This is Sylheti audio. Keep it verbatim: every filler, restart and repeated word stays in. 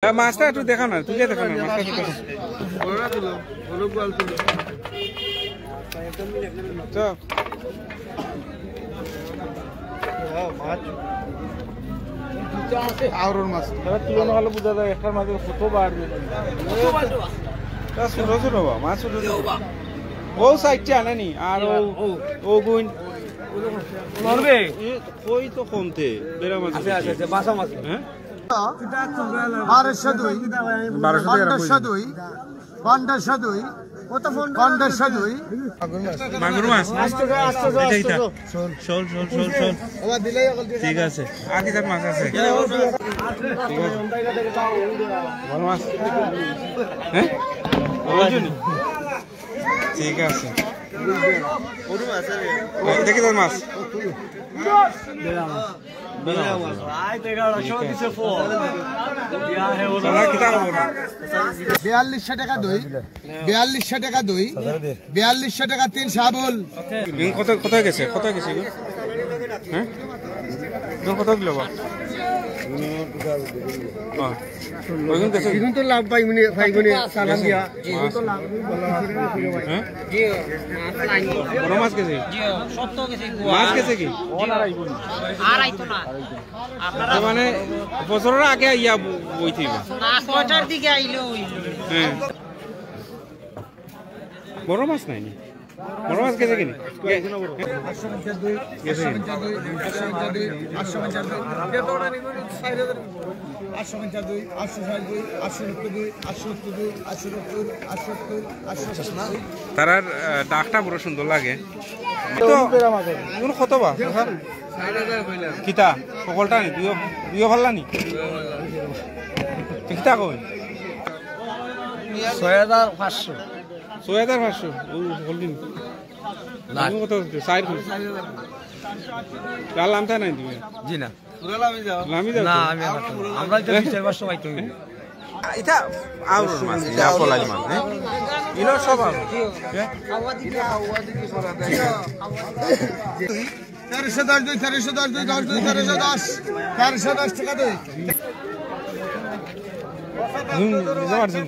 মাছটা একটু দেখাও না, তুলে দেখাও না, মাছটা একটু দেখাও। তো। আওরর মাছ। তারা তুলনা হলে বোঝা যায়, একটার মাঝে কত বার। তা ছোট ছোট বা, মাছ ছোট ছোট। ও সাইডটা আনেনি, আর ও, ও গুইন। নরবে। এ, কই তো কমতে, বেড়া মাছ আছে, আছে, আছে, বাসা মাছ। হ্যাঁ? বারোশো দুই, বারোশো দুই, পনেরোশো দুই, পনেরোশো দুই, পনেরোশো দুই। মাগুর মাছ। আটশো, আটশো, এটা, এটা। আটশো। শোল, শোল, শোল, শোল, শোল। ঠিক আছে। আর কি জাত মাছ আছে? ঠিক আছে। বড় মাছ। হ্যাঁ? ওই জন্য। ঠিক আছে। দেখি তোর মাছ। দাদা, কিতা খবর? বিয়াল্লিশশো টাকা দই, বিয়াল্লিশশো টাকা দই, বিয়াল্লিশশো টাকা তিন শাবল। কত, কত গেছে? কত গেছে গো? হ্যাঁ? কত কিলো বা? ওইগুন গেছে? এগুন তো লাভ পাই, মানে, পাই, মানে, চালান দিয়া। এগুন তো লাভ। হ্যাঁ? বড় মাছ গেছে? মাছ গেছে কি? আর আইতো না। তার মানে বছরর আগে আইয়া ব-, বইতে হইব। না, ছয়টার দিকে আইলেও হইল। হ্যাঁ। বড় মাছ নাই নি? বড় মাছ গেছে কিনি? গেছে কিনি? আটশো পঞ্চাশ দুই, আটশো পঞ্চাশ দুই, আটশো পঞ্চাশ দুই, আটশো ষাট দুই, আটশো সত্তর দুই, আটশো সত্তর দুই, আটশো সত্তর, আটশো সত্তর, আটশো সত্তর। তারার, আহ, ডাকটা বড় সুন্দর লাগে। তো, এখন কত বা? কিতা? সকলটা নি? দুইও, দুইও পাল্লা নি? তো কিতা কই? ছয় হাজার পাঁচশো। ছয় হাজার পাঁচশো? ও, সকল দিন। না। আমি কত হচ্ছে? চার কই? লামতা নাই তুমি? জি না। লামি যাও না, তো? আমি আর না। আমরা তো দুই চার পাঁচশো পাইতে হইব। এটা আওরর মাছ, এটা পলাই মাছ, হ্যাঁ? ইনো সব আওরর। হ্যাঁ? তেরোশো দশ দুই, তেরোশো দশ দুই, দশ দুই, তেরোশো দশ, তেরোশো দশ টাকা দুই। হুম, বুঝতে পারছি।